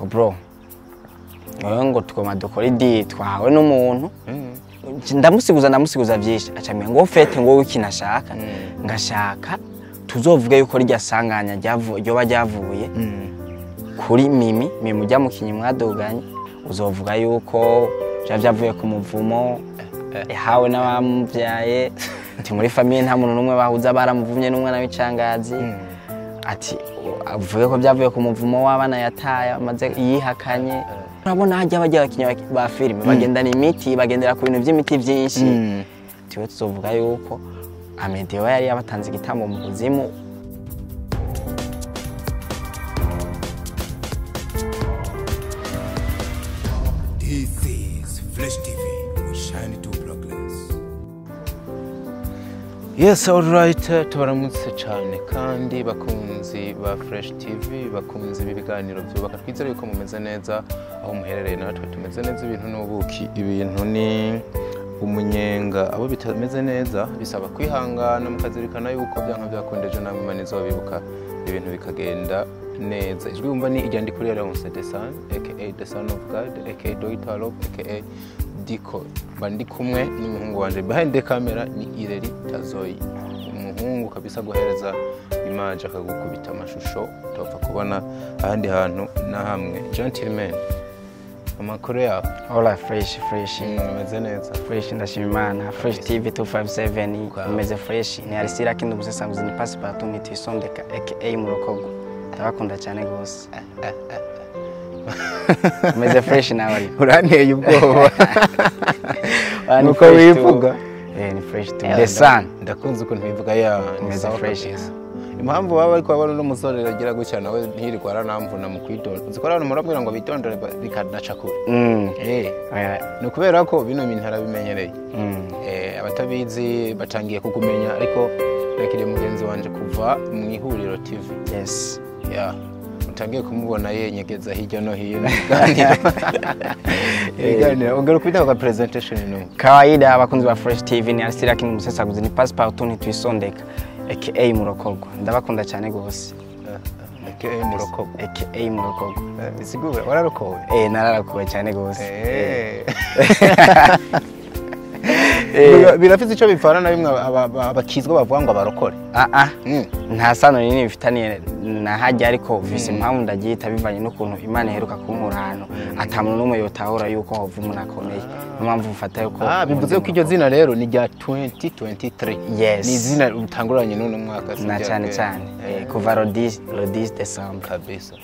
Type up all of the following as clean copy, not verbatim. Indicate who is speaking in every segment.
Speaker 1: Ngo bro, wewe ngo tugoma dukora idiri twahawe n'umuntu. Ndamusiguza byinshi, acambwira ngo fete ngo wowe ikintu ashaka, ngashaka tuzovuge yuko rya sanganya ryoba ryavuye kuri Mimi. Mimi ujya mukinyi mwaduganye, uzovuga yuko vyavuye ku muvumo yahawe n'abamuvyaye, ati muri famille nta muntu n'umwe bahuza baramuvumye n'umwana w'icangazi, ati avuge ko byavuye ku muvumo w'abana yataye amaze yihakanye. Urabona hajya bajya abakinyi ba filime bagendana imiti, bagendera ku bintu by'imiti byinshi. Tiwe tuzovuga yuko Amedeo yari yabatanze igitambo mu kuzimu.
Speaker 2: This is Flash TV. We shine to progress.
Speaker 3: Yes, all right, tubaramutse cyane kandi bakunzi ba Fresh TV, bakunzi b'ibiganiro byubaka. Twizere yuko mumeze neza aho muherereye, natwe tumeze neza. Ibintu n'ubuki, ibintu ni umunyenga. Abo bitameze neza bisaba kwihangana, mukazirikana yuko byanka byakundeje namwe Imana izobibuka, ibintu bikagenda neza. Ijwi wumva ni irya Ndikuriyo Leonce the Son, aka the Son of God, aka Dr. Love, aka Diko. Mba ndi kumwe n'umuhungu wanje behind the camera ni Ireri Tazoyi, umuhungu kabisa guhereza image akagukubita amashusho utapfa kubona ahandi hantu na hamwe. Gentleman, amakuru yawe?
Speaker 1: Hola, fresh fresh.
Speaker 3: Umeze neza?
Speaker 1: Fresh, ndashima Imana. Fresh TV 257 imeze fresh. Ni Arisira Kindu Musesanguzi, ni Passepartout nitwisondeka, aka Murokogo. Ndabakunda cyane gose. Umeze fresh nawe ariko?
Speaker 3: Uranteye ubwoba.
Speaker 1: Ah, ni
Speaker 3: Nuko
Speaker 1: fresh tu.
Speaker 3: wivuga.
Speaker 1: Eh, ni fresh tu. The Sun.
Speaker 3: Ndakunze ukuntu wivuga ya ni
Speaker 1: Umeze
Speaker 3: sawa
Speaker 1: fresh.
Speaker 3: kabisa. Impamvu baba ariko babona n'umusore agira gutya nawe ntirirwa aranamvuna mu kwitonda, uzi ko abantu murabwira ngo bitondore bikanaca kure.
Speaker 1: Oya.
Speaker 3: Ni ukubera ko bino bintu arabimenyereye. Abatabizi batangiye kukumenya, ariko nakiriye mugenzi wanje kuva mu Ihuriro TV.
Speaker 1: Yes.
Speaker 3: Ya, utangiye kumubona yenyegeza hirya no hino ibiganiro. Ongera ukubita ka presentation no.
Speaker 1: Kawaida abakunzi ba Fresh TV, ni Arisira Kindu Musesaguzi, ni Passepartout ntitwisondeka, aka Murokogo. Ndabakunda cyane gose.
Speaker 3: Aka Murokogo.
Speaker 1: Aka Murokogo.
Speaker 3: Bisigura wararokowe?
Speaker 1: Eh, nararakuwe cyane gose.
Speaker 3: Birafite icyo bipfana na bimwe abakizwa bavuga ngo abarokore?
Speaker 1: Ah ah. Nta sano rinini bifitaniye na hajya, ariko vise impamvu ndagiyita bivanye n'ukuntu Imana iheruka kunkura ahantu ata muntu n'umwe yotahura yuko hova umuntu akomeye. Niyo mpamvu mfata yuko
Speaker 3: Bivuze ko iryo zina rero ni rya 2023?
Speaker 1: Yes.
Speaker 3: Ni izina utanguranye n'uno mwaka, si
Speaker 1: Na
Speaker 3: irya
Speaker 1: cyane
Speaker 3: kera?
Speaker 1: cyane. Kuva le 10 décembre.
Speaker 3: Kabisa.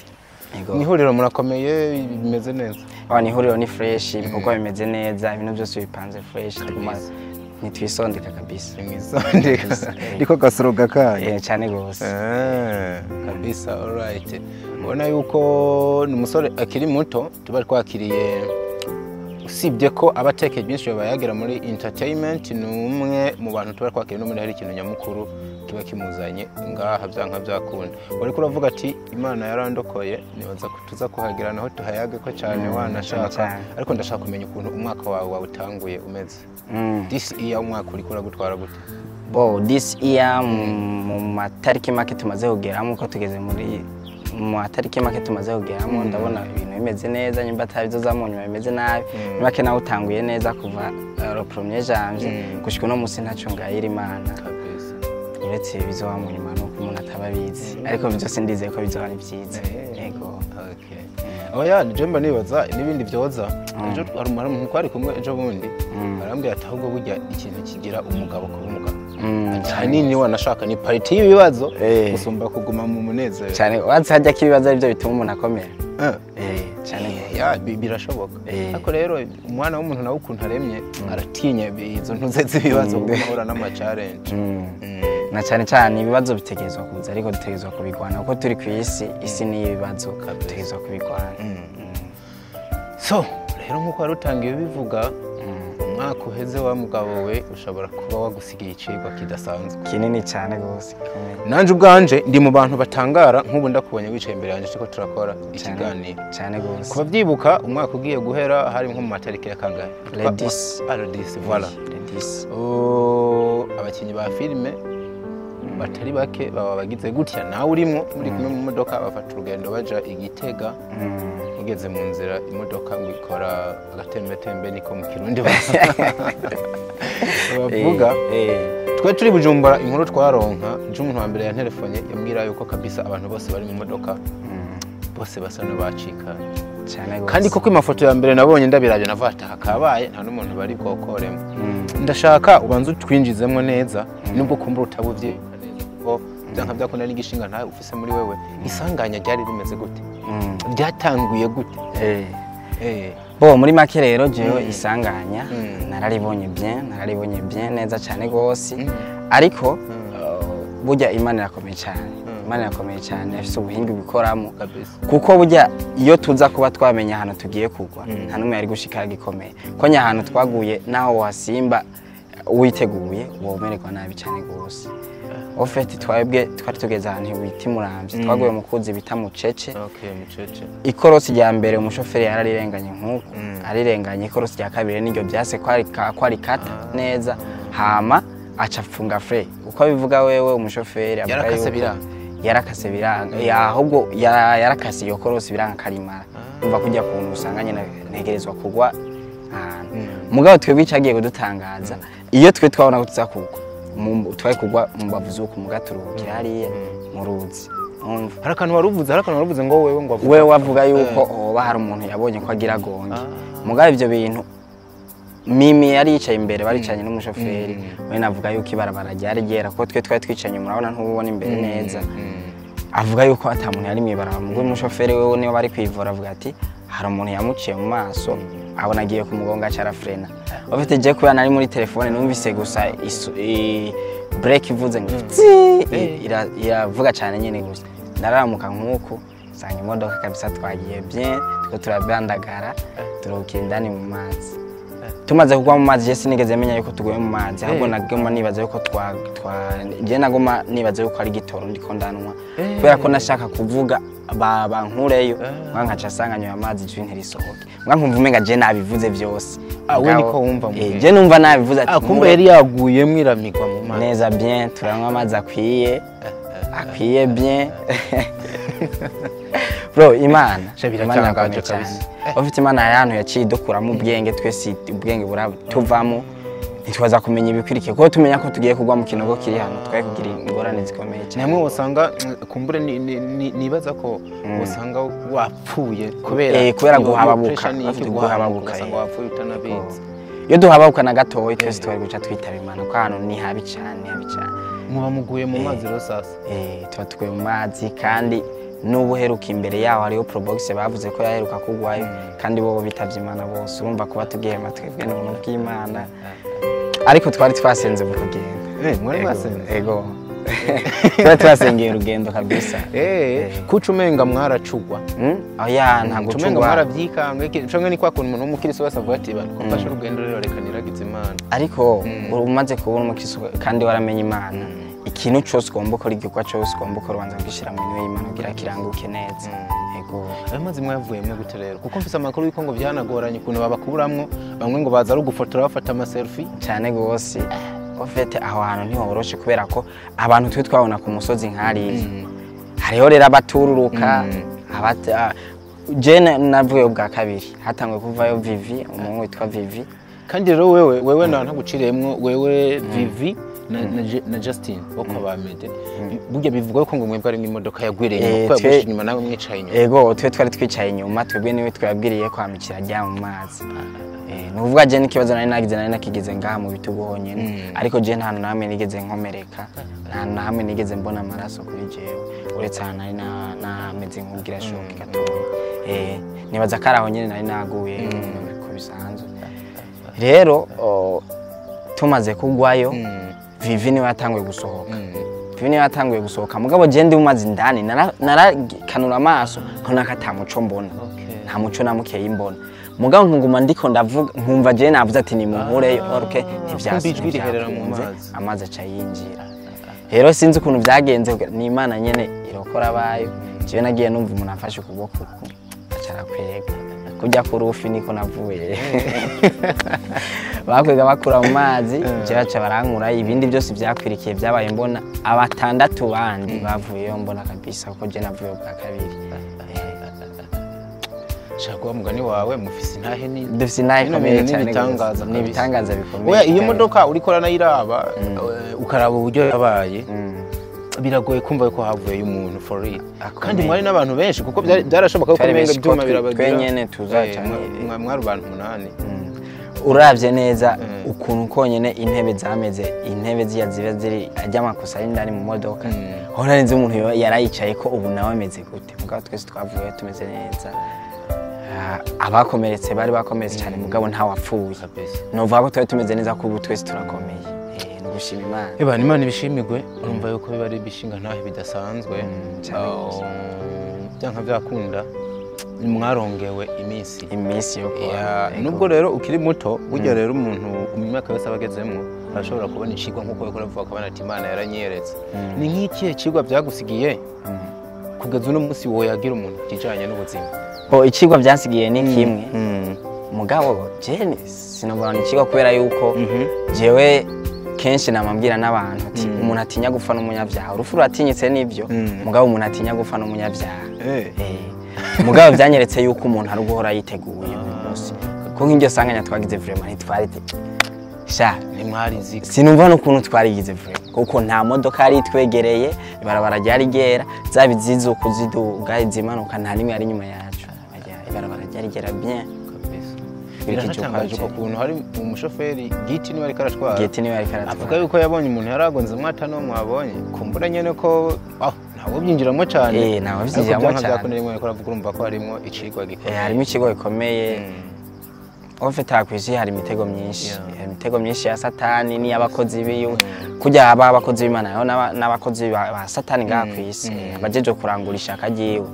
Speaker 1: Yego.
Speaker 3: Mu Ihuriro murakomeye, bimeze neza?
Speaker 1: Ni Ihuriro ni fresh, ibikorwa bimeze neza, ibintu byose bipanze fresh, tuguma nitwisondeka kabisa.
Speaker 3: Mwisondeka niko gasoroga kanyu.
Speaker 1: Cyane gose.
Speaker 3: Kabisa, alright. Ubona yuko ni umusore akiri muto tuba twakiriye, usibye ko abatekeye byinshi bayagira muri entertainment, ni umwe mu bantu tuba twakiriye no muri hari ikintu nyamukuru kiba kimuzanye ngaha byanka byakunda. Wariko uravuga ati Imana yarandokoye, nibaza ko tuza kuhagera naho tuhayage ko cyane wanashaka,
Speaker 1: cyane.
Speaker 3: Ariko ndashaka kumenya ukuntu umwaka wawe wawutanguye umeze. This year, umwaka uriko uragutwara gute?
Speaker 1: Bo, this year mu matariki make tumaze kugeramo, uko tugeze muri mu matariki make tumaze kugeramo, ndabona ibintu bimeze neza. Nyumba atari byo mu nyuma bimeze nabi, muri make nawe utanguye neza kuva le premier janvier gushika uno munsi, ntacyo ngayira Imana.
Speaker 3: Kabisa.
Speaker 1: Uretse bizoba mu nyuma nuko umuntu ataba abizi, ariko byose ndizeye ko bizoba ari byiza, yego.
Speaker 3: Okay. Oya, je mba nibaza n'ibindi byoza. Ejo hari umuntu twari kumwe ejo bundi, arambwira ati ahubwo burya ikintu kigira umugabo kuba umugabo, ati ahanini wanashaka ni partie y'ibibazo gusumba kuguma mu munezero.
Speaker 1: Cyane, wazi hajya ko ibibazo aribyo bituma umuntu akomera. Cyane gose.
Speaker 3: Ya, birashoboka. Ariko rero umwana w'umuntu nawe ukuntu aremye aratinya izo ntuze z'ibibazo, kuko ahura n'ama challenge.
Speaker 1: Na cyane cyane ibibazo bitegerezwa kuza, ariko dutegerezwa kubigwana kuko turi ku isi, isi ni ibibazo, dutegerezwa kubigwana.
Speaker 3: So rero nk'uko wari utangiye ubivuga, umwaka uheze wa mugabo we ushobora kuba wagusigiye icigwa kidasanzwe.
Speaker 1: Kinini cyane rwose, gikomeye.
Speaker 3: Nanje ubwanje ndi mu bantu batangara nk'ubu ndakubonye wicaye imbere yanjye turiko turakora ikiganiro.
Speaker 1: Cyane rwose.
Speaker 3: Kuba byibuka umwaka ugiye guhera hari nko mu matariki ya kangahe?
Speaker 1: Le 10.
Speaker 3: Ah, le 10, voilà.
Speaker 1: Le 10.
Speaker 3: Oh, abakinnyi ba filime batari bake baba bagize gutya, nawe urimo muri kumwe mu modoka, bafata urugendo baja i Gitega. Mu Mugeze mu nzira imodoka ngo ikora agatembetembe, niko mu Kirundi bavuga. Twe turi Bujumbura, inkuru twaronka nje, umuntu wa mbere yanterefonye yambwira yuko kabisa abantu bose bari mu modoka bose basa n'abacikanye.
Speaker 1: Cyane gose.
Speaker 3: Kandi koko amafoto ya mbere nabonye ndabiraje navataha kabaye, nta n'umuntu bari bwokoremo. Ndashaka ubanze utwinjizemo neza, nubwo kumbura utabuvyibuka neza, kuko byanka byakunda n'igishinga ntawe ufise muri wewe. Isanganya ryari rimeze gute? Ryatanguye gute?
Speaker 1: Bo muri make rero, jewe isanganya nararibonye bien, nararibonye bien neza cyane gose. Ariko burya Imana irakomeye cyane, Imana irakomeye cyane, ifise ubuhinga ibikoramo. Kuko burya iyo tuza kuba twamenya ahantu tugiye kugwa, nta n'umwe yari gushika gikomeye, ko nya twaguye naho wasimba witeguye womererwa nabi cyane gose. Au fait, twebwe twari tugeze ahantu bita Imuramvya, twaguye mu kuzi bita Mucece.
Speaker 3: Okay, Mucece.
Speaker 1: Ikorosi rya mbere umushoferi yararirenganye nk'uko arirenganye, ikorosi rya kabiri niryo byase ko arikata neza, hama aca afunga frein. Uko abivuga wewe umushoferi avuga
Speaker 3: Yarakase
Speaker 1: yuko
Speaker 3: biranga.
Speaker 1: Yarakase biranga. Ahubwo yarakase iyo korosi biranga karimara. Umva kujya kuntu usanga nyine ntegerezwa kugwa ahantu. Mugabo twebwe icyagiye kudutangaza, iyo twe twabona ko tuza kugwa, twari kugwa mu mbavu z'uku mugaturuhukira hariya mu ruzi. Umva,
Speaker 3: Hari akantu waruvuze ngo wewe ngo avuga
Speaker 1: we wavuga yuko hoba hari umuntu yabonye ko agira gonge. Mugabo ivyo bintu, Mimi yari yicaye imbere, baricaranye n'umushoferi. We navuga yuko ibarabara ryari ryera, kuko twe twari twicaye inyuma, urabona ntububona imbere neza. Avuga yuko ata muntu yari mw'ibarabara. Mugabo umushoferi wewe niwe bari kwivura, avuga ati hari umuntu yamuciye mu maso, abona agiye kumugonga, aca arafrena. Ufite je kubera nari muri telefone, numvise gusa brake ivuze ngo tsi, iravuga cyane nyene gusa. Ndaramuka nk'uku nsanga imodoka kabisa twagiye bien, turiko turabandagara, turuhukira indani mu mazi. Tumaze kugwa mu mazi, je sinigeze menya yuko tuguye mu mazi, ahubwo naguma nibaza yuko twa twa je naguma nibaza yuko ari gitoro ndiko ndanwa, kubera ko nashaka kuvuga bankureyo. Mwa nkaca asanga nyoye amazi, ijwi ntirisohoke, mwa nkumva umenga je nabivuze vyose.
Speaker 3: Ah, we
Speaker 1: Mugabo,
Speaker 3: niko wumva mu bwenge.
Speaker 1: Je numva nabivuze ati
Speaker 3: Ah, kumbe yari yaguyemwo iramigwa mu mazi.
Speaker 1: Neza bien, turanywa amazi akwiye akwiye bien. Bro, Imana
Speaker 3: Sha,
Speaker 1: Imana
Speaker 3: biratangaje
Speaker 1: irakomeye cyane.
Speaker 3: kabisa.
Speaker 1: Ufite Imana yantu yaciye idukuramo ubwenge, twese ubwenge buratuvamo, ntitwaza kumenya ibikwirikiye, kuko tumenya ko tugiye kugwa mu kinogo kiri hano, twari kugira ingorane zikomeye cyane.
Speaker 3: Namwe usanga kumbure nibaza ko usanga wapfuye kubera
Speaker 1: Kubera
Speaker 3: iyo
Speaker 1: guhababuka,
Speaker 3: pressure ni iki,
Speaker 1: bafite guhababuka,
Speaker 3: ugasanga wapfuye utanabizi.
Speaker 1: Iyo duhababuka na gatoya, twese twari guca twitaba Imana, kuko ahantu ni habi cyane, ni habi cyane.
Speaker 3: Muba muguye mu mazi rero sasa.
Speaker 1: Tuba tuguye mu mazi, kandi n'ubuheruka imbere yaho hariho probox bavuze ko yaheruka kugwayo, kandi bo bitavye Imana bose. Urumva kuba tugihema twebwe ni ubuntu bw'Imana, ariko twari twasenze mu rugendo.
Speaker 3: Mwari
Speaker 1: Ego,
Speaker 3: mwasenze?
Speaker 1: Ego, twari twasengeye urugendo kabisa.
Speaker 3: Kuca umenga mwaracugwa.
Speaker 1: Oya, ntabwo
Speaker 3: Umenga
Speaker 1: cugwa.
Speaker 3: mwarabyikanga iki, canke ni kwa kuntu umuntu w'umukristo wese avuga ati bantu ko mfashe urugendo rero reka niragize Imana.
Speaker 1: Ariko umaze kubona umukristo kandi waramenye Imana, ikintu cyose ugomba gukora, igikorwa cyose ugomba gukora, ubanza kugishyira mu minwe y'Imana kugira kiranguke neza. Ego.
Speaker 3: Ayo mazi mwayavuyemo gute rero? Kuko mfise amakuru yuko ngo byanagoranye ukuntu babakuramwo, bamwe ngo baza ari ugufotora bafata amaselfie.
Speaker 1: Cyane gose. Au fait, aho hantu ntihoroshe, kubera ko abantu twe twabona ku musozi nk'hariya, hariho rero abatururuka je navuye ubwa kabiri, hatanguye kuvayo Vivi, umuhungu witwa Vivi.
Speaker 3: Kandi rero wewe na ntaguciriyemwo, wewe Vivi na Justin wo kwa ba Mede, burya bivugwa ko ngo mwebwe ari imodoka yagwiriye inyuma, ko yagwishije inyuma nawe mwicaye inyuma.
Speaker 1: Ego, twe twari twicaye inyuma, twebwe niwe twabwiriye kwamikira ajya mu mazi. Ni ukuvuga je n'ikibazo nari nagize, nari nakigize ngaha mu bitugu honyine, ariko je nta hantu na hamwe nigeze nkomereka, nta hantu na hamwe nigeze mbona amaraso kuri jewe, uretse ahantu nari nameze nk'ugira choc gatoya. Nibaza ko ari aho nyene nari naguye ko bisanzwe. Rero tumaze kugwayo, Vivi niwe yatanguye gusohoka. Vivi niwe yatanguye gusohoka, mugabo je ndi mu mazi indani, narakanura amaso nkabona ko ata muco mbona. Nta muco na mukeyi mbona, mugabo nkuguma ndiko ndavuga, nkumva je navuze ati nimunkureyo. Okay,
Speaker 3: Kumva ijwi riherera mu
Speaker 1: ntivyakunze.
Speaker 3: mazi.
Speaker 1: Amazi aca yinjira. Rero sinzi ukuntu vyagenze, ni Imana nyene irokora abayo. Jewe nagiye numva umuntu afashe ukuboko uku, aca arakwega kujya ku rufi, niko navuye bakwega bakura mu mazi, jewe baca barankura. Ibindi byose vyakwirikiye vyabaye mbona abatandatu bandi bavuyeyo mbona kabisa, kuko je navuye bwa kabiri.
Speaker 3: Shaka mugani wawe mufise intahe nini.
Speaker 1: Dufise intahe
Speaker 3: Bino
Speaker 1: ikomeye
Speaker 3: bintu
Speaker 1: cyane
Speaker 3: n'ibitangaza
Speaker 1: gose. Ni
Speaker 3: kabisa.
Speaker 1: ibitangaza bikomeye.
Speaker 3: Oya, iyo modoka uriko uranayiraba, ukaraba uburyo yabaye, biragoye kumva yuko havuyeyo umuntu for real.
Speaker 1: Akomeye.
Speaker 3: Kandi mwari n'abantu benshi, kuko byarashoboka ko
Speaker 1: Twari
Speaker 3: umenga
Speaker 1: benshi,
Speaker 3: ibyuma
Speaker 1: ko
Speaker 3: birabagira.
Speaker 1: twenyene tuza
Speaker 3: Eh,
Speaker 1: canke-
Speaker 3: mwari abantu 8.
Speaker 1: Uravye neza ukuntu konyene intebe zameze, intebe ziya ziba ziri ajya amakosa ari indani mu modoka, aho nari nzi umuntu yarayicaye ko ubu nawe ameze gute. Mugabo twese twavuye tumeze neza. Abakomeretse bari bakomeretse cyane, mugabo ntawapfuye.
Speaker 3: Kabisa.
Speaker 1: Novuga ko twari tumeze neza, ko ubu twese turakomeye. Ni ugushima Imana.
Speaker 3: Eba, Imana ibishimirwe. Urumva yuko biba ari ibishinga ntahe bidasanzwe.
Speaker 1: Cyane gose.
Speaker 3: Byanka byakunda mwarongewe iminsi.
Speaker 1: Iminsi yo kuba
Speaker 3: Ya,
Speaker 1: Ego.
Speaker 3: nubwo rero ukiri muto, burya rero umuntu mu myaka yose aba agezemwo arashobora kubona icigwa, nk'uko uriko uravuga, akabona ati Imana yaranyeretse. Ni nk'ikihe cigwa byagusigiye kugeza uno munsi woyagira umuntu kijanye n'ubuzima?
Speaker 1: Bo, icigwa byansigiye ni kimwe, mugabo je sinobora ni icigwa, kubera yuko jewe kenshi namambwira n'abantu ati umuntu atinya gupfa n'umunyabyaha. Urupfu ruratinyitse nibyo, mugabo umuntu atinya gupfa n'umunyabyaha. Mugabo byanyeretse yuko umuntu ari guhora yiteguye buri munsi, kuko nk'iryo sanganya twagize, vraiment ntitwari sha
Speaker 3: Ntimwari nzi.
Speaker 1: Sinumva n'ukuntu twarigize vraiment, kuko nta modoka yari itwegereye, ibarabara ryari ryera, zaba izizuka ziduga, izimanuka, nta n'imwe yari inyuma yacu. Ibarabara ryari ryera bien.
Speaker 3: Kabisa.
Speaker 1: Nkurikije uko
Speaker 3: Biranatangaje uko
Speaker 1: aje.
Speaker 3: kuntu hari umushoferi Giti niwe ariko aratwara.
Speaker 1: Giti niwe ariko aratwara.
Speaker 3: Avuga yuko yabonye umuntu yaragonze mwata no mwabonye kumbura nyene ko ah ntawe byinjiramo cyane.
Speaker 1: Ntawe byinjiramo
Speaker 3: Ariko
Speaker 1: cyane.
Speaker 3: byakunda rimwe ariko aravuga, urumva ko harimo icigwa gikomeye.
Speaker 1: Harimo ikigo gikomeye. En fait, aha kw'isi hari imitego myinshi. Hari imitego myinshi ya Satani n'iy'abakozi biwe. Kurya haba abakozi b'Imana, hariho n'abakozi ba Satani ngaha kw'isi, abajejwe kurangura ishaka ryiwe.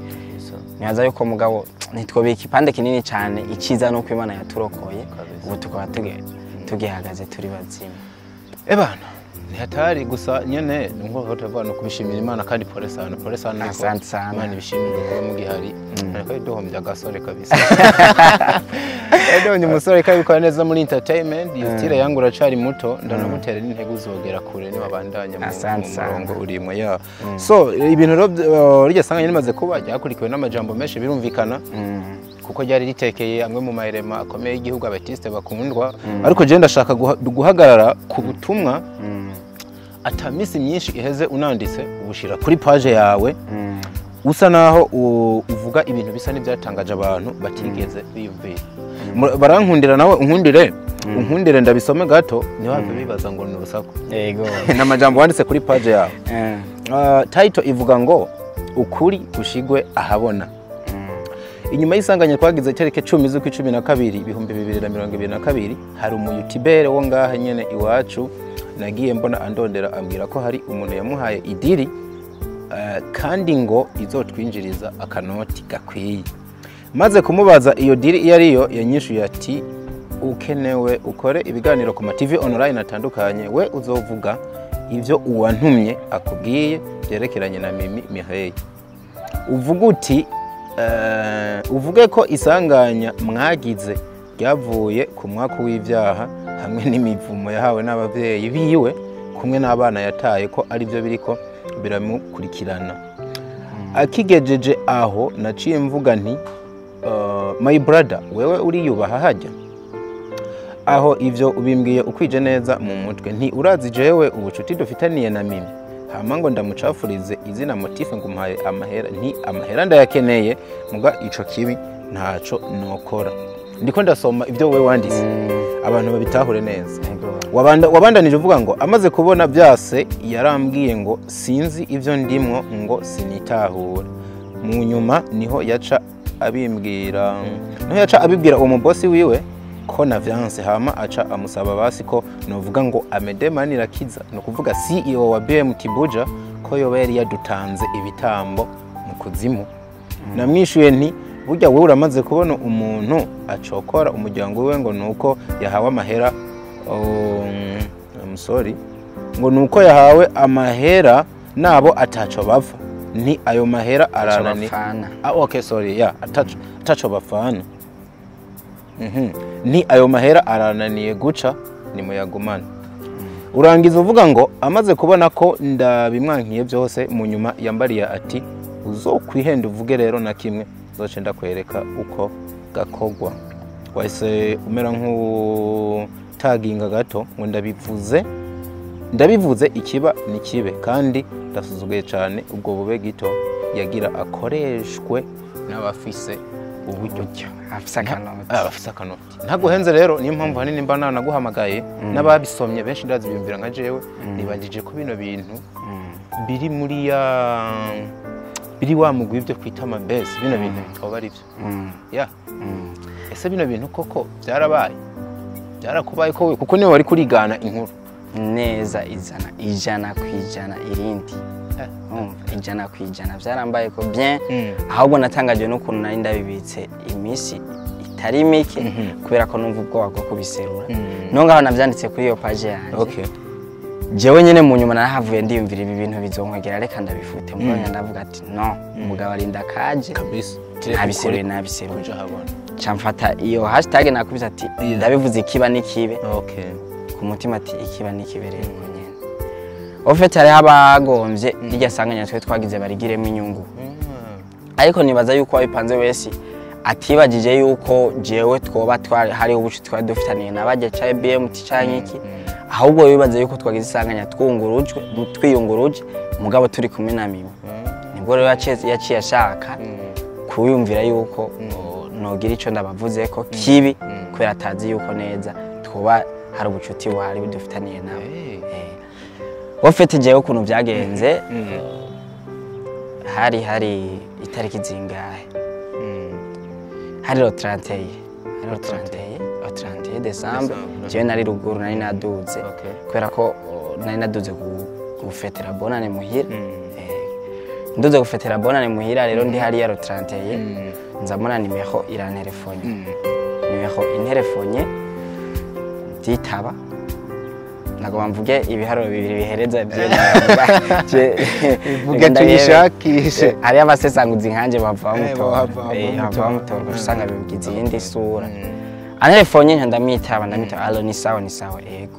Speaker 1: Nibaza yuko mugabo ntitwobika ipande kinini cyane. Icyiza ni uko Imana yaturokoye, ubu tukaba tugihagaze turi bazima.
Speaker 3: Ebana, ntihatari gusa nyene nkuko tuvuga no kubishimira Imana, kandi pole sana, pole sana ariko.
Speaker 1: Asante sana.
Speaker 3: Imana ibishimirwe kuba mugihari, ariko duhombye agasore kabisa. Duhombye umusore kandi abikora neza muri entertainment. Iyo style yangu, uracari muto, ndanamutera n'intego, uzogera kure niwabandanya
Speaker 1: Asante
Speaker 3: mu
Speaker 1: sana.
Speaker 3: murongo urimo ya. So ibintu rero rirya sanganya rimaze kuba ryakurikiwe n'amajambo menshi, birumvikana, kuko ryari ritekeye amwe mu mahirema akomeye y'igihugu, abatiste bakundwa. Ariko je ndashaka guhagarara ku butumwa ata minsi myinshi iheze unanditse, ubushira kuri page yawe, usa naho uvuga ibintu bisa n'ibyatangaje abantu batigeze biyumvira. Barankundira nawe unkundire, unkundire ndabisome gato, ntibave bibaza ngo ni urusaku.
Speaker 1: Yego.
Speaker 3: Ni amajambo wanditse kuri page yawe. Title ivuga ngo "Ukuri gushigwe ahabona". Inyuma y'isanganya twagize itariki 10 z'ukwa 12 2022, hari umuyutibere wo ngaha nyene iwacu nagiye mbona andondera, ambwira ko hari umuntu yamuhaye i deal, kandi ngo izotwinjiriza akanoti gakwiye. Maze kumubaza iyo deal iyo ariyo, yanyishuye ati ukenewe ukore ibiganiro ku ma TV online atandukanye, we uzovuga ibyo uwantumye akubwiye byerekeranye na Mimi Mireille, uvuga uti uvuge ko isanganya mwagize ryavuye ku mwaka w'ibyaha hamwe n'imivumo yahawe n'ababyeyi biwe kumwe n'abana yataye, ko aribyo biriko biramukurikirana. Akigejeje aho naciye mvuga nti "My brother, wewe uriyubaha hajya aho ivyo ubimbwiye ukwije neza mu mutwe, nti urazi jewe ubucuti dufitaniye na Mimi, hama ngo ndamucafurize izina motif ngo umuhaye amahera?" Nti amahera ndayakeneye, muga ico kibi ntaco nokora. Ndiko ndasoma ibyo wewe wanditse, abantu babitahure neza. Wabandanije uvuga ngo amaze kubona byase yarambwiye ngo sinzi ibyo ndimwo, ngo sinitahura. Mu nyuma niho yaca abimbwira, niho yaca abibwira uwo mubosi wiwe ko navyanse, hama aca amusaba basi ko novuga ngo Amede Manirakiza, ni ukuvuga CEO wa BMT Buja, ko yoba yari yadutanze ibitambo mu kuzimu. Namwishuye nti burya wowe uramaze kubona umuntu acokora umuryango wiwe ngo nuko yahawe amahera, I'm sorry, ngo nuko yahawe amahera nabo ataco bapfa, ni ayo mahera aranani
Speaker 1: bapfana.
Speaker 3: Ah, okay, sorry, yeah, ataco bapfana. Ni ayo mahera arananiye guca, nimuyagumane. Urangiza uvuga ngo amaze kubona ko ndabimwankiye byose, mu nyuma yambariye ati uzokwihenda uvuge rero na kimwe zoce ndakwereka uko Gakogwa wahise umera nk'utaginga gato ngo ndabivuze ikiba ni kibe, kandi ndasuzuguye cyane ubwo bube gito yagira akoreshwe n'abafise uburyo,
Speaker 1: afise akanoti.
Speaker 3: Abafise akanoti. Ntaguhenze rero, niyo mpamvu hanini mba nanaguhamagaye. N'ababisomye benshi ndazi biyumvira nka jewe, nibagije ko bino bintu biri muri ya biri wa mugwi ibyo kwita amabesi, bino bintu bitoba ari byo. Ya, ese bino bintu koko byarabaye, byarakubaye ko we, kuko niwe wari kurigana inkuru
Speaker 1: neza 100% irindi? 100% byarambaye ko bien. Ahubwo natangaje n'ukuntu nari ndabibitse iminsi itari mike, kubera ko numva ubwoba bwo kubiserura. No ngaho navyanditse kuri iyo page yanjye. Jewe nyene mu nyuma narahavuye ndiyumvira ibi bintu bizonkwegera, reka ndabifute. Mugabo ndavuga ati no, umugabo arinda kaje.
Speaker 3: Kabisa.
Speaker 1: Nabiseruye, nabiseruye.
Speaker 3: Kuja habona.
Speaker 1: Ca mfata iyo hashtag, nakubise ati ndabivuze ikiba n'ikibe. Ku mutima ati ikiba n'ikibe. Rero uko nyene au fait hariho abagomvye irya sanganya twe twagize barigiremo inyungu, ariko nibaza yuko wabipanze wese atibagije yuko jewe twoba twari hariho ubucuti twari dufitaniye nabajya ca BMT canke iki, ahubwo bibaza yuko twagize isanganya twungurujwe, twiyunguruje, mugabo turi kumwe na Mimi. Nibwo rero yaciye ashaka kuyumvira yuko nogira ico ndabavuze ko kibi, kubera atazi yuko neza twoba hari ubucuti buhari budufitaniye nawe. Au fait jewe ukuntu byagenze, hari itariki zingahe? Hari le 31, hari le 31, le 31 décembre.
Speaker 3: Décembre.
Speaker 1: Jewe nari ruguru, nari naduze, kubera ko nari naduze gufetera bonane muhira. Nduze gufetera bonane muhira rero, ndi hariya le 31, nzamuna nimero irantelefone. Nimero interefone, nditaba. Nagomba mvuge ibiharuro bibiri bihereza ibyo.
Speaker 3: Vuga tuyishakishe.
Speaker 1: Hariyo abasesanguzi nkanje bava bamutora.
Speaker 3: Bava
Speaker 1: Bava bamutora, ugasanga bigize iyindi sura. Antelefone nca ndamwitaba, ndamwitaba: "Allo, ni sawa?" "Ni sawa." "Ego."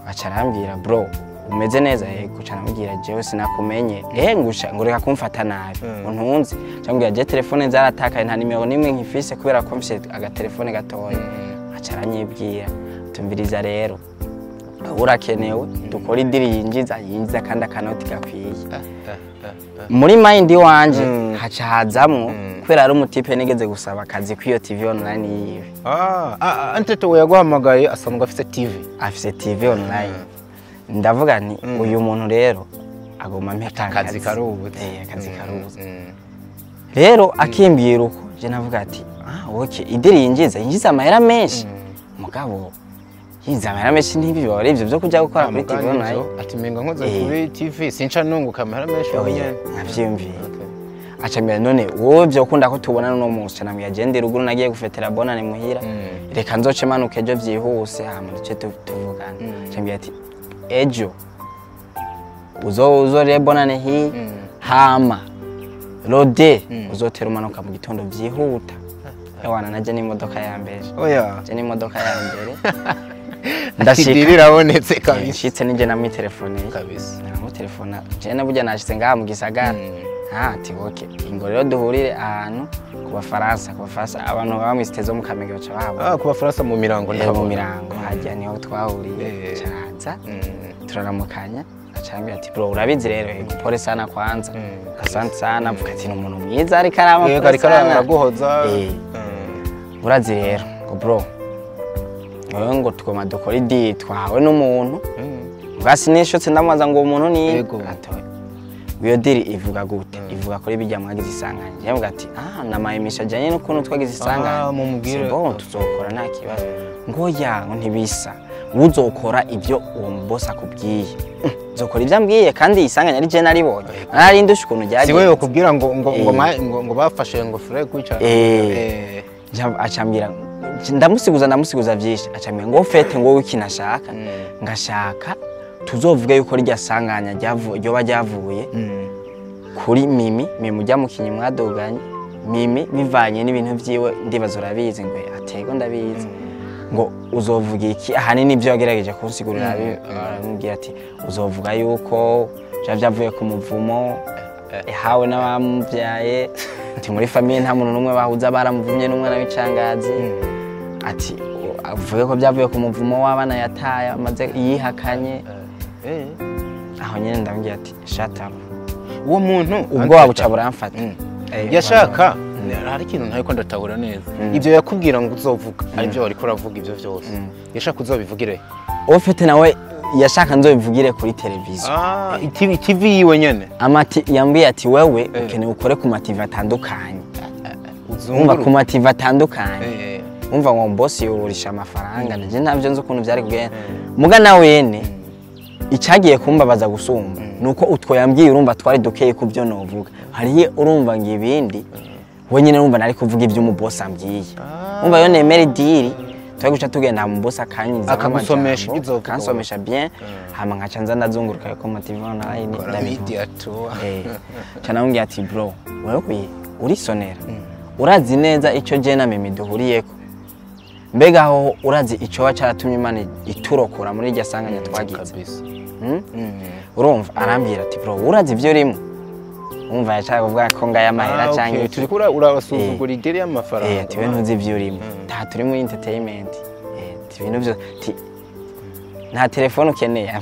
Speaker 1: Aca arambwira: "Bro, umeze neza?" "Ego." Ca ndamubwira: "Jewe sinakumenye." Ngusha ngo reka kumfata nabi, ngo ntunzi. Ca ndamubwira: "Je telefone zaratakaye, nta nimero nimwe nkifise, kubera ko mfise agatelefone gatoya." Aca aranyibwira: "Tumviriza rero, urakenewe, dukora i deal yinjiza kandi akanoti gakwiye." Muri mind wanje haca hazamwo, kubera ari umutipe nigeze gusaba akazi kw'iyo TV online yiwe.
Speaker 3: Anteto we yaguhamagaye asanzwe afise TV.
Speaker 1: Afise TV online. Ndavuga nti uyu muntu rero agomba ampe
Speaker 3: Akazi karubutse.
Speaker 1: Akazi karubutse. Rero akimbwira uko, je navuga ati ah okay, i deal yinjiza amahera menshi, mugabo yinjiza amahera menshi ntibiba ari ivyo vyo kuja gukora kuri TV online.
Speaker 3: Ati menga nkoze kuri TV sinca nunguka amahera menshi
Speaker 1: Oya,
Speaker 3: wenyene.
Speaker 1: Navyiyumviye. Aca mbwira: "None wowe vyokunda ko tubona uno munsi?" Namubwira: "Je ndi ruguru, nagiye gufetera bonane muhira, reka nzoce manuka ejo vyihuse, hama duce tuvugana." Aca mbwira ati ejo uzorire bonane hi, hama rode uzotera umanuka mu gitondo vyihuta. Ewana, naje n'imodoka ya mbere.
Speaker 3: Oya.
Speaker 1: Je n'imodoka ya mbere.
Speaker 3: Ndashika
Speaker 1: Ndashika.
Speaker 3: Irabonetse kabisa.
Speaker 1: Nshitse nije namwitelefoneye.
Speaker 3: Kabisa.
Speaker 1: Namutelefona: "Je burya nashitse ngaha mu gisagara." Ah, ati okay, ingo rero duhurire ahantu ku Bafaransa, abantu baba mw'isite zo mu Kamenge baca bahabona.
Speaker 3: Ah, ku Bafaransa mu Mirango.
Speaker 1: Mu
Speaker 3: Ndahabona.
Speaker 1: Mirango hajya niho twahuriye. Caraza, turaramukanya, acambwira ati bro, urabizi rero, yego, pole sana kwanza, asante sana. Avuga ati ni umuntu mwiza, ariko arama
Speaker 3: Yego,
Speaker 1: pole
Speaker 3: ariko
Speaker 1: sana.
Speaker 3: araguhoza.
Speaker 1: Urazi rero ngo bro, wewe ngo tugoma dukora i deal twahawe n'umuntu. Bwasi nishutse ndamubaza ngo uwo muntu ni
Speaker 3: Yego.
Speaker 1: atoye iyo deal ivuga gute? Ivuga kuri bijya mwagize isanganya. Yavuga ati ah, namayimisha ajyanye n'ukuntu twagize isanganya.
Speaker 3: Ah, mumubwire.
Speaker 1: C'est bon, tuzokora nta kibazo. Ngo ya, ngo ntibisa, uzokora ibyo uwo mubosi akubwiye. Nzokora ibyo ambwiye, kandi isanganya ari je naribonye, nari ndusha ukuntu
Speaker 3: Si
Speaker 1: ryagenze.
Speaker 3: wewe ukubwira ngo ngo bafashe ngo fure kwica.
Speaker 1: Acambwira, ndamusiguza, ndamusiguza vyinshi, acambwira ngo fete ngo wowe ikintu ashaka, ngashaka tuzovuge yuko rya sanganya ryoba ryavuye kuri Mimi. Mimi ujya mukinyi mwaduganye, Mimi bivanye n'ibintu vyiwe, ndibaza urabizi. Ngo atego ndabizi. Ngo uzovuga iki? Ahanini ibyo yagerageje kunsigurira, aramubwira ati uzovuga yuko vya vyavuye ku muvumo yahawe n'abamubyaye. Ati muri famille nta muntu n'umwe bahuza, baramuvumye n'umwana w'icangazi. Ati avuge ko byavuye ku muvumo w'abana yataye amaze yihakanye. Aho nyine ndambwiye ati shut up.
Speaker 3: Uwo muntu
Speaker 1: ubwoba buca buramfata.
Speaker 3: Yashaka hari ikintu ntariko ndatahura neza. Ibyo yakubwira ngo uzovuga aribyo wariko uravuga ibyo byose. Yashaka uzobivugire.
Speaker 1: Ufite nawe yashaka nzobivugire kuri televiziyo.
Speaker 3: TV yiwe nyene.
Speaker 1: Amati yambwiye ati wewe ukeneye ukore ku ma TV atandukanye. Umva ku ma TV atandukanye. Umva ngo boss yorurisha amafaranga nje ntavyo nzi ukuntu byari kugenda. Muga nawe yene icagiye kumbabaza gusumba nuko utwo yambwiye urumva twari dukeye ku byo novuga. Hariye urumva ngo ibindi we nyine urumva nari kuvuga ibyo mu boss ambwiye. Umva yo nemera idiri twari guca tugenda mu boss akanyiza
Speaker 3: akagusomesha ibyo
Speaker 1: kansomesha bien hama nkaca nza ndazunguruka ko ma TV online
Speaker 3: media tour.
Speaker 1: Cana ati bro wewe urisonera urazi neza ico je na Mimi duhuriyeko. Mbega aho urazi ico wa caratumye Imana iturokora muri irya sanganya twagize. Urumva arambwira ati bro urazi ivyo urimo. Umva yashaka kuvuga ko ngaya amahera canke
Speaker 3: turi kura urabasuzugura idiri y'amafaranga.
Speaker 1: Ati we ntuzi ivyo urimo. Ta turi muri entertainment. Ati ibintu byo nta telefone ukeneye.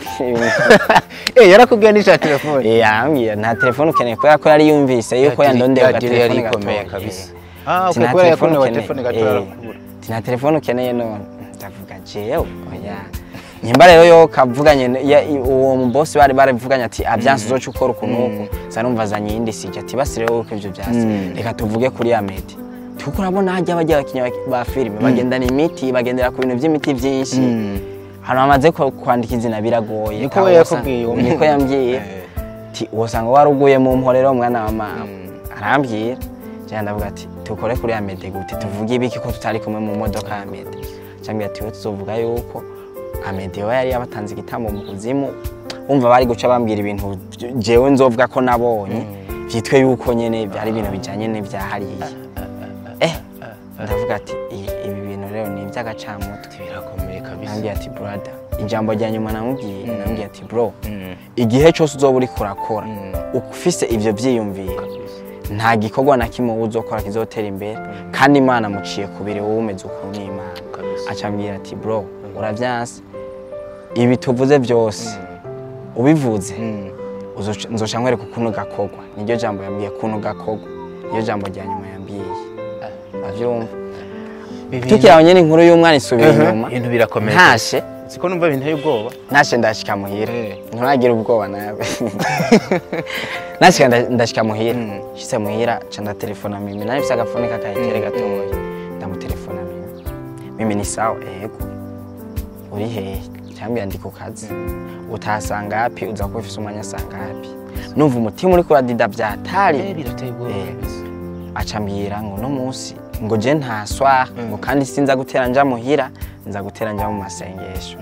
Speaker 3: Yarakubwiye n'isha telefone.
Speaker 1: Yambwiye nta telefone ukeneye kubera ko yari yumvise yuko yandondeye
Speaker 3: ga telefone gatoya kabisa. Okay, kubera yakonewe telefone gatoya arakubura.
Speaker 1: Nta telefone ukeneye none. Ndavuga jewe oya. Nyimba rero yo kavuganye uwo mu boss bari barivuganye ati avyanse uzoca ukora ukuntu uko. Sanumva azanye iyindi sije ati basire wowe ivyo byase. Reka tuvuge kuri Amede. Tuko urabona hajya bajya abakinnyi ba filime bagendana imiti bagendera ku bintu by'imiti byinshi. Hano amaze kwandika izina biragoye.
Speaker 3: Niko yakubwiye uwo
Speaker 1: niko yambwiye. Ati wosanga waruguye mu mporero mwana wa mama. Arambwira. Cyane ndavuga ati tukore kuri Amede gute tuvuge ibiki ko tutari kumwe mu modoka ya Amede. Cyangwa ati we tuzovuga yuko Amede we yari yabatanze igitambo mu kuzimu. Umva bari guca bambwira ibintu jewe nzovuga ko nabonye vyitwe yuko nyene byari ibintu bijanye n'ivya hariya. Ndavuga ati ibi bintu rero ni iby'agacamutwe
Speaker 3: birakomeye kabisa.
Speaker 1: Nambwiye ati brother ijambo rya nyuma namubwiye nambwiye ati bro igihe cyose uzoba uri kurakora ufise ivyo vyiyumviro nta gikorwa na kimwe uzokora kizotera imbere kandi Imana muciye kubire wowe umeze ukuntu n'Imana. Acambwira ati bro uravyanse ibi tuvuze byose ubivuze nzoca nkwereka ukuntu gakorwa. Niryo jambo yambwiye ukuntu gakorwa. Niryo jambo rya nyuma yambwiye. Avyumva tukiraho nyene inkuru y'umwana isubira inyuma.
Speaker 3: Ibintu birakomeye.
Speaker 1: Ntashe
Speaker 3: siko numva binteye ubwoba.
Speaker 1: Nashe ndashika muhira. Nturagira ubwoba nawe. Nashika ndashika muhira. Shitse muhira ca ndatelefona Mimi. Nari mfise agafone kakayitere gatoya. Ndamutelefona Mimi. Mimi ni sawa ego. Uri hehe? Cyambwira ndi ku kazi. Utasanga hapi uza kuba ufise umwanya sanga hapi. Numva umutima uri kuradida byatari.
Speaker 3: Birateye ubwoba kabisa.
Speaker 1: Acambwira ngo no munsi ngo je nta soir ngo kandi sinza gutera nja muhira nza gutera nja mu masengesho.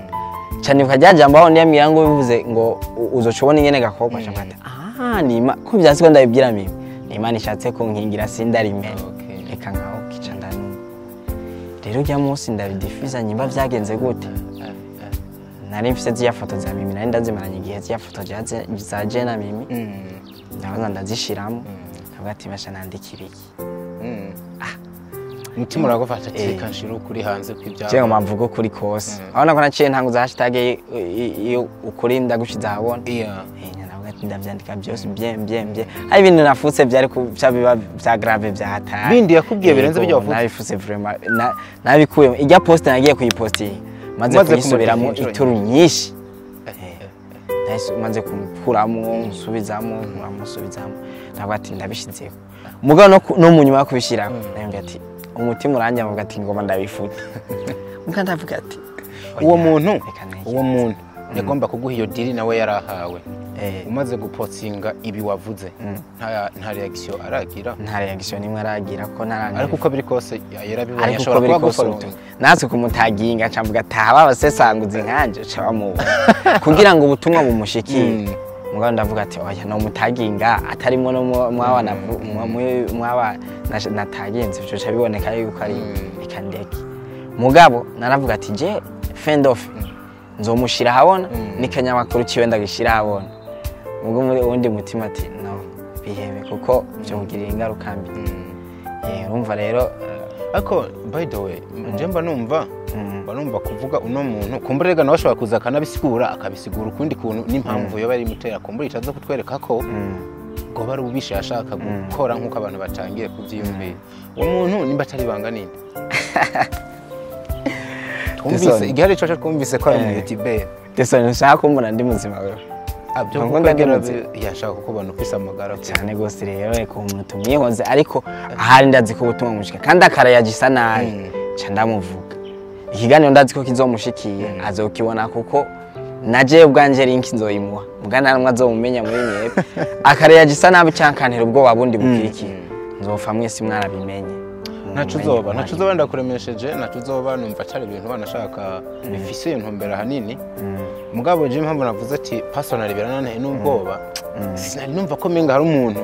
Speaker 1: Cyane ukajya jambo aho ndiyambwira ngo bivuze ngo uzocobona ingene gakorwa cyangwa ati nima ko byanse ko ndabibwira Mimi. Ni Imana ishatse kunkingira sindarimenya. Reka nkaho kica ndanuma. Rero rya munsi ndabidifuza nyimba byagenze gute. Nari mfise ziya foto za Mimi nari ndazimaranye igihe ziya foto za je na Mimi. Ndabanza ndazishiramo. Ndavuga ati basha nandika ibiki.
Speaker 3: Umutima uragufata ati reka nshire ukuri hanze kw'ibyawe.
Speaker 1: Cyangwa mpamvuga ukuri kose. Aho nako naciye ntanguza hashtag iyo ukuri ndagushize ahabona. Ndavuga ati ndavyandika byose bien bien bien. Hari ibintu nafutse byari kuca biba bya grave bya hatari.
Speaker 3: Bindi yakubwiye birenze ibyo wafutse.
Speaker 1: Nabifutse vraiment nabikuye. Ijya post nagiye kuyipostinga. Maze kuyisubiramo ituru nyinshi. Nahise maze kumukuramo nsubizamo nkuramosubizamo. Ndavuga ati ndabishizeho. Mugabo no mu nyuma yo kubishirako ndambwira ati umutima uranjye avuga ati ngoma ndabifuta. Muga ndavuga ati
Speaker 3: uwo muntu yagomba kuguha iyo diri nawe yarahawe. Umaze gupostinga ibi wavuze nta reaction aragira.
Speaker 1: Nta reaction nimwe aragira ko ntaranga.
Speaker 3: Ariko uko biri kose yarabibonye ashobora kuba gufollow.
Speaker 1: Natwe kumutaginga camvuga ati abasesanguzi nkanje ca bamubona kugira ngo ubutumwa bumushikire. Mugabo ndavuga ati oya no mutaginga atarimo no mwawana mwaba natagenze byo ca biboneka yuko ari reka ndeke. Mugabo naravuga ati je fend off nzomushira habona nikanyamakuru ciwe ndagishira habona. Ubwo muri undi mutima ati no bihebe kuko byo kugirira ingaruka mbi. Urumva rero.
Speaker 3: Ariko by the way, nje mba numva kuvuga uno muntu kumbura rega nawe ashobora kuza akanabisigura, akabisigura ukundi kuntu n'impamvu yoba ari imutera, kumbura itaza kutwereka ko ngo bari ubisha yashaka gukora nk'uko abantu batangiye kubyiyumvira. Uwo muntu nimba atari banga ninde? Twumvise igihari ico twumvise ko ari mu YouTuber.
Speaker 1: Desone nshaka kumbona ndi muzima wewe.
Speaker 3: Abyo kuko yashaka kukubona ufise amagara
Speaker 1: cyane gose. Rero reka umuntu tumwihoze, ariko ahari ndazi ko ubutumwa mushika kandi akarayagisa nabi ca ndamuvuga. Ikiganiro ndazi ko kizomushikiye, azokibona kuko naje ubwanje link nzoyimuha mugana namwe azomumenya muri mwebwe. Akarayagisa nabi cankantera ubwoba bundi bukirikiye, nzopfa mwese mwarabimenye.
Speaker 3: Ntaco uzoba ndakuremesheje, ntaco uzoba numva atari ibintu banashaka bifise intumbero ahanini. Mugabo je impamvu navuze ati personally birananteye n'ubwoba, sinari numva ko menga hari umuntu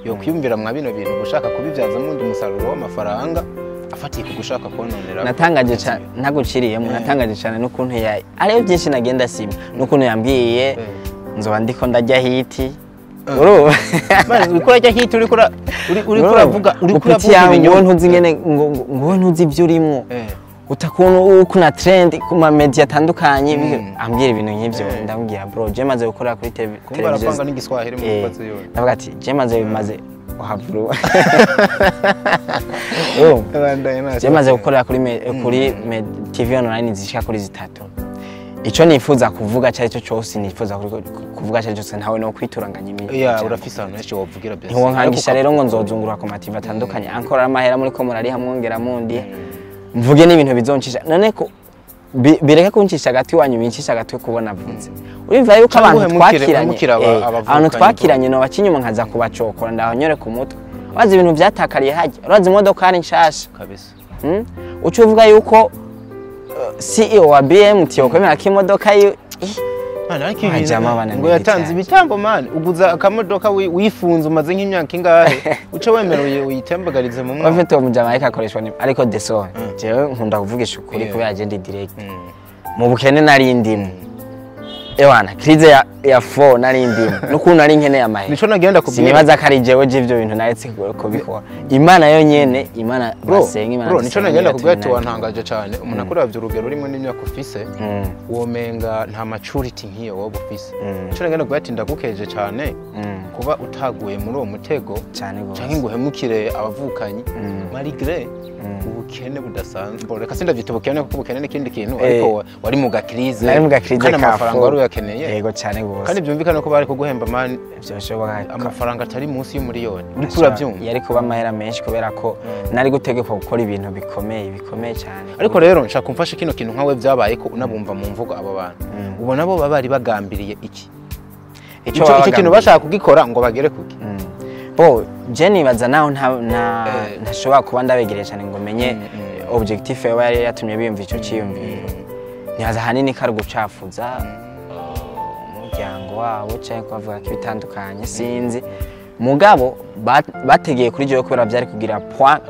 Speaker 3: yokwiyumvira mwa bino bintu gushaka kubibyazamo undi musaruro w'amafaranga afatiye ku gushaka kononera.
Speaker 1: Natangaje cyane ntaguciriyemo, natangaje cyane n'ukuntu ariyo byinshi nagenda sima, n'ukuntu yambwiye nzoba ndiko ndajya hiti. Urumva
Speaker 3: uriko urajya hiti, uriko uravuga
Speaker 1: ibinyoma, ntuzi ngene ngo ntuzi ibyo urimo, utakuntu ukuna trend ku ma media atandukanye, ambwira ibintu nk'ivyo. Ndamubwira bro, je maze gukora kuri televiziyo,
Speaker 3: kumva arapanga n'igiswahili mu mukozi yo.
Speaker 1: Ndavuga ati je maze ohavuru. Je maze gukorera kuri TV online zishika kuri 3. Ico nifuza kuvuga cari cyo cyose, nifuza kuvuga cari cyose, ntawe no kwituranganya imwe.
Speaker 3: Ya urafise ahantu henshi wovugira byose.
Speaker 1: Ntiwonkangisha rero ngo nzozungura ku mativa atandukanye, ankora amahera muri ko murari hamwongera mundi. Mvuge n'ibintu bizoncisha. None ko bireke kuncisha agati wanyu, bincisha agatwe kubona avutse. Urumva yuko abantu twakiranye, abantu twakiranye no bakinyuma nkaza kubacokora ndahonyore ku mutwe. Wazi ibintu byatakariye hajya. Urazi imodoka ari nshasha.
Speaker 3: Kabisa.
Speaker 1: Uco uvuga yuko CEO wa BMT yokwemera ko imodoka yo
Speaker 3: ngo yatanze ibitambo man, uguza akamodoka wifunze umaze nk'imyaka ingahe uce wemeruye uyitembagarize mu mwaka.
Speaker 1: Bafite uwo mujama akoreshwa ni ariko Desone jewe nkunda kuvugisha ukuri kubera je ndi direct. Mu bukene nari ndimo ewana crise ya 4 nari ndimo n'ukuntu nari nkeneye amahera.
Speaker 3: Nico nagenda kubwira,
Speaker 1: sinibaza ko ari jewe je ivyo bintu naretse kubikora. Imana yo nyene, Imana basenga Imana.
Speaker 3: Bro, nico nagenda kubwira ati wantangaje cyane umuntu akuravye urugero urimo n'imyaka ufise, womenga nta maturity nk'iyo wowe ufise. Nico nagenda kubwira ati ndagukeje cyane kuba utaguye muri uwo mutego canke ngo uhemukire abavukanyi malgré ubukene budasanzwe. Reka sindavyita ubukene kuko ubukene n'ikindi kintu, ariko wari mu gakrize,
Speaker 1: kandi
Speaker 3: amafaranga wari uyakeneye.
Speaker 1: Yego cyane gose.
Speaker 3: Kandi byumvikana ko bari kuguhemba man,
Speaker 1: byoshoboka
Speaker 3: amafaranga atari munsi y'umuriyoni. Uriko uravyumva?
Speaker 1: Yari kuba amahera menshi kubera ko nari gutegekwa gukora ibintu bikomeye cyane.
Speaker 3: Ariko rero nshaka kumfasha kino kintu nkawe byabaye ko unabumva mu mvugo abo bantu. Ubona bo bari bagambiriye iki? Ico kintu bashaka kugikora ngo bagere kuki?
Speaker 1: Bo je nibaza naho ntashobora kuba ndabegereye cyane ngo menye objectif yaba yari yatumye biyumva ico ciyumviro. Nibaza hanini ko ari gucafuza umuryango wabo cyangwa kubavuga ko ibitandukanye sinzi. Mugabo bategeye kuri jewe kubera byari kugira point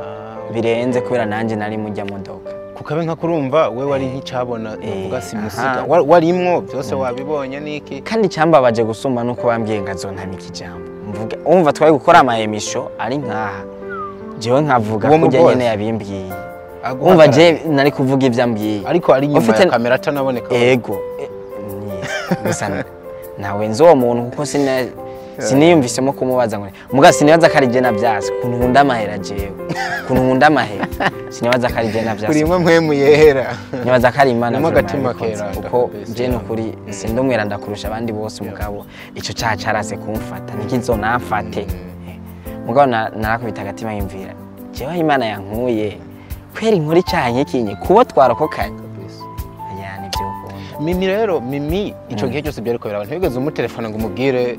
Speaker 1: birenze kubera nanje nari mujya modoka.
Speaker 3: Kukabe nka kurumva we wari nk'icabona uvuga simusiga warimwo byose wabibonye niki.
Speaker 1: Kandi cyambabaje gusumba nuko bambwiye ngazontamika ijambo. Mvuga umva twari gukora ama emission ari nkaha jewe nkavuga kujya nyene yabimbwiye. Umva je nari kuvuga ivyo ambwiye
Speaker 3: ariko ari nyuma ya kamera atanaboneka.
Speaker 1: Ego gusa nawe nzi uwo muntu kuko siniyumvisemo kumubaza ngo muga sinibaza ko ari je navyase kuntu nkunda amahera jewe kuntu nkunda amahera sinibaza ko ari je navyase
Speaker 3: kuri imwe mpwemu yehera
Speaker 1: nibaza ko ari Imana
Speaker 3: agatima kera
Speaker 1: kuko je nukuri sindumwera ndakurusha abandi bose mugabo ico caha carase kumfata nikizonamfate mugabo narakubita agatima yimvira jewe Imana yankuye kweri inkuru icaha nkikinye kubo twarokokanye.
Speaker 3: Mimi rero Mimi ico gihe cyose byariko biraba ntibigeze umutelefone ngo umubwire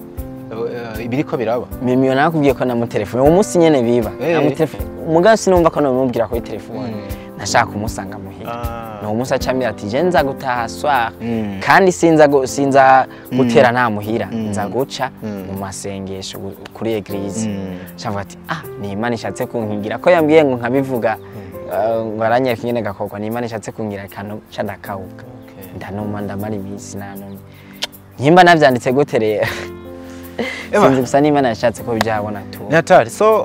Speaker 3: ibiriko biraba.
Speaker 1: Mimi yo nakubwiye ko namutelefone uwo munsi nyene biba namutelefone mugabo sinumva ko namubwira kuri telefone nashaka kumusanga muhira. No munsi acamira ati je nza gutaha soir kandi sinza gutera nta muhira nza guca mu masengesho kuri eglise. Shavuga ati ni Imana ishatse kunkingira ko yambwiye ngo nkabivuga ngo aranyereka nyene gakogwa ni Imana ishatse kungira kano ca ndakawuka. Ndanuma ndamara iminsi nanumye. Nkimba navyanditse gute rero? Sinzi gusa n'Imana yashatse ko bijabona tu.
Speaker 3: Ni hatari. So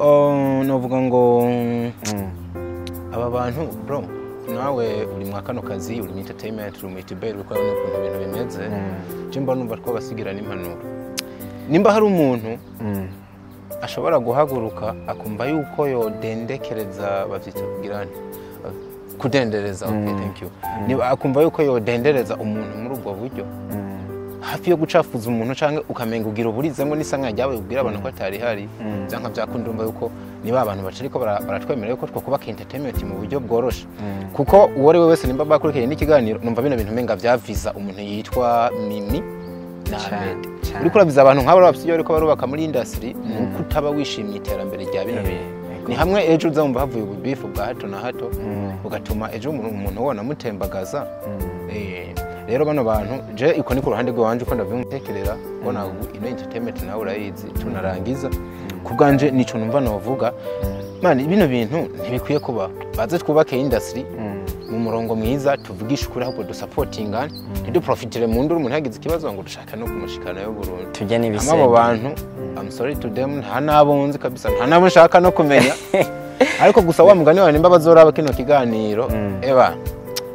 Speaker 3: novuga ngo aba bantu bro, nawe uri mwa kano kazi, uri mu entertainment, uri mu YouTuber, uri kubona ukuntu ibintu bimeze. Je mba numva twabasigira n'impanuro. Nimba hari umuntu ashobora guhaguruka akumva yuko yodendekereza, bavyita kugira nte? Kudendereza, okay, thank you. Niba akumva yuko yodendereza umuntu muri ubwo buryo, hafi yo gucafuza umuntu canke ukamenga ugira uburizemo n'isanga ryawe ubwira abantu ko atari hari, byanka byakunda, urumva yuko niba abantu bacariko baratwemerera yuko twakubaka entertainment mu buryo bworoshe, kuko uwo ari we wese nimba bakurikiye n'ikiganiro, numva bino bintu umenga vyaviza umuntu yitwa Mimi na Ahmed. Uriko urabiza abantu nk'abo bafite ibyo bariko barubaka muri industry, ni uko utaba wishimiye iterambere rya bino bintu. Ni hamwe ejo uzumva havuye ububifu bwa hato na hato, bugatuma ejo umuntu wona amutembagaza. Rero bano bantu, je iko ni ku ruhande rw'iwanje uko ndabimutekerera, ubona ino entertainment nawe urayizi. Tunarangiza ku bwanje nico numva novuga, man, bino bintu ntibikwiye kuba. Baze twubake industry mu murongo mwiza, tuvugishe ukuri, ahubwo dusapotingane, ntiduprofitire mu nduru umuntu yagize ikibazo ngo dushaka no kumushikana yo burundu.
Speaker 1: Tujye
Speaker 3: Ama abo
Speaker 1: n'ibisenge.
Speaker 3: bantu, I'm sorry to them, nta nabo nzi kabisa, nta nabo nshaka no kumenya, ariko gusa wa mugani wawe, nimba bazoraba kino kiganiro, eba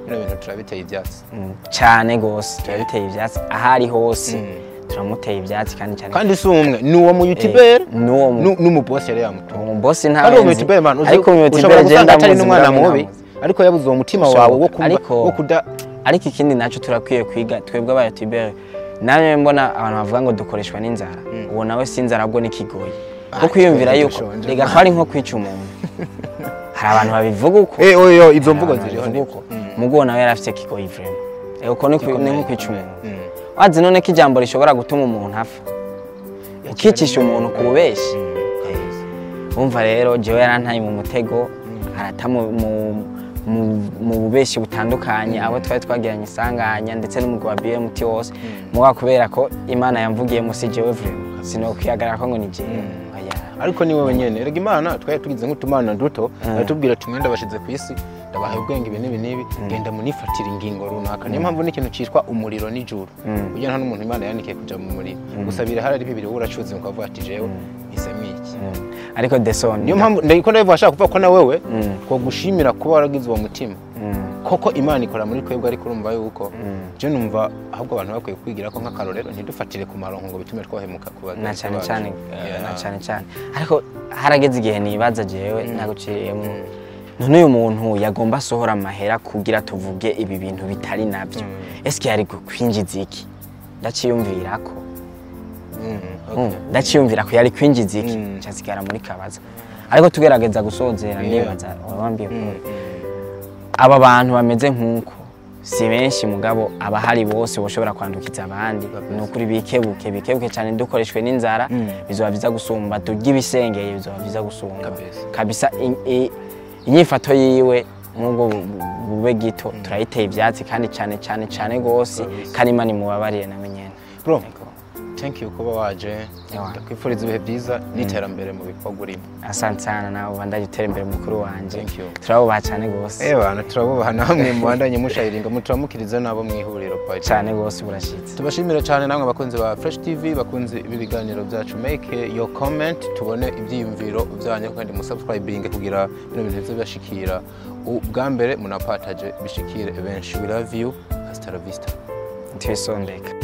Speaker 3: bino bintu turabiteye ivyatsi.
Speaker 1: Cyane gose turabiteye ivyatsi, ahari hose turamuteye ivyatsi kandi cyane.
Speaker 3: Kandi si umwe, ni uwo mu youtuber
Speaker 1: N'uwo
Speaker 3: n'umubosi yari yamutumye.
Speaker 1: Uwo bosi ntawe
Speaker 3: Kandi uwo
Speaker 1: nzi.
Speaker 3: youtuber, man,
Speaker 1: Ariko mu
Speaker 3: ushobora
Speaker 1: youtuber je
Speaker 3: gusanga atari
Speaker 1: ndamuzi,
Speaker 3: n'umwana
Speaker 1: mugabo
Speaker 3: mubi,
Speaker 1: ndamuzi.
Speaker 3: ariko yabuze uwo mutima wawe wo kumva wo kuda.
Speaker 1: Ariko ikindi nacyo turakwiye kwiga twebwe aba youtuber, namwe mbona abantu bavuga ngo dukoreshwa n'inzara, uwo nawe si inzara, ahubwo n'ikigoyi ko kwiyumvira yuko
Speaker 3: dushonje.
Speaker 1: Rega ko ari nko kwica umuntu, hari abantu babivuga uko.
Speaker 3: Oyo izo mvugo
Speaker 1: Hari abantu
Speaker 3: ziriho
Speaker 1: babivuga
Speaker 3: ni
Speaker 1: uko, mugo uwo nawe yari afite kigoyi vraiment. Uko ni nko kwica umuntu. Wazi none ko ijambo rishobora gutuma umuntu apfa, ukicisha umuntu ku bubeshi. Umva rero, jewe yarantaye mu mutego, arata mu bubeshi butandukanye abo twari twagiranye isanganya, ndetse n'umugwi wa BMT wose. Muga kubera ko Imana yamvugiye musi, jewe vraiment sinokwihagarara ko ngo ni jewe. Oya.
Speaker 3: Ariko ni wowe nyene erega. Imana twari tugize nk'utumana duto, aratubwira ati mwenda bashize ku isi, ndabahaye ubwenge, ibi n'ibi n'ibi, genda munifatire ingingo runaka. Niyo mpamvu n'ikintu citwa umuriro n'ijuru, burya nta n'umuntu Imana yandikiye kuja mu muriro. Gusa birahari ari bibiri, wowe uracuze ukavuga ati jewe mpisemo iki.
Speaker 1: Ariko Deson,
Speaker 3: Niyo mpamvu ndiko ndabivuga, ashaka kuvuga ko na wewe twogushimira kuba waragize uwo mutima, koko Imana ikora muri twebwe. Ariko urumva yuko je numva ahubwo abantu bakwiye kwigira ko nk'akarorero, ntidufatire ku maronko ngo bitume twahemuka ku bagenzi
Speaker 1: Na cyane
Speaker 3: bacu.
Speaker 1: cyane, na cyane cyane. Ariko harageze igihe nibaza jewe, ntaguciriyemo, none uyu muntu yagomba asohora amahera kugira tuvuge ibi bintu bitari nabyo, eske yari kwinjiza iki? Ndaciyumvira ko ndaciyumvira ko yari kwinjiza iki, ncasigara muri kabaza. Ariko tugerageza gusozera, ndibaza wabambiye ko aba bantu bameze nk'uko si benshi, mugabo abahari bose boshobora kwandukiza abandi. Ni ukuri bikebuke, bikebuke cyane. Dukoreshwe n'inzara, bizoba biza gusumba turya ibisengeye, bizoba biza gusumba.
Speaker 3: Kabisa.
Speaker 1: Kabisa, inyifato yiwe nk'ubwo bube gito, turayiteye ivyatsi kandi cyane cyane cyane gose. Kandi Imana imubabarire nawe nyene.
Speaker 3: Bro,
Speaker 1: Yego.
Speaker 3: thank you kuba waje.
Speaker 1: Ewa.
Speaker 3: Ndakwifuriza ibihe byiza n'iterambere mu bikorwa urimo.
Speaker 1: Asante sana, nawe ubandanye utera imbere, mukuru wanje.
Speaker 3: Thank you.
Speaker 1: Turabubaha cyane gose.
Speaker 3: Eh bana, turabubaha. Namwe mubandanye mushayiringa, muturamukirize nabo mu ihuriro party.
Speaker 1: Cyane gose, burashitse.
Speaker 3: Tubashimire cyane namwe abakunzi ba Fresh TV, bakunzi b'ibiganiro byacu. Make your comment, tubone ibyiyumviro byanyu, kandi musubscribing kugira bino bintu bize bibashikira ubwa mbere, munapartage bishikire benshi. We love you, hasta la vista.
Speaker 1: Twisondeka.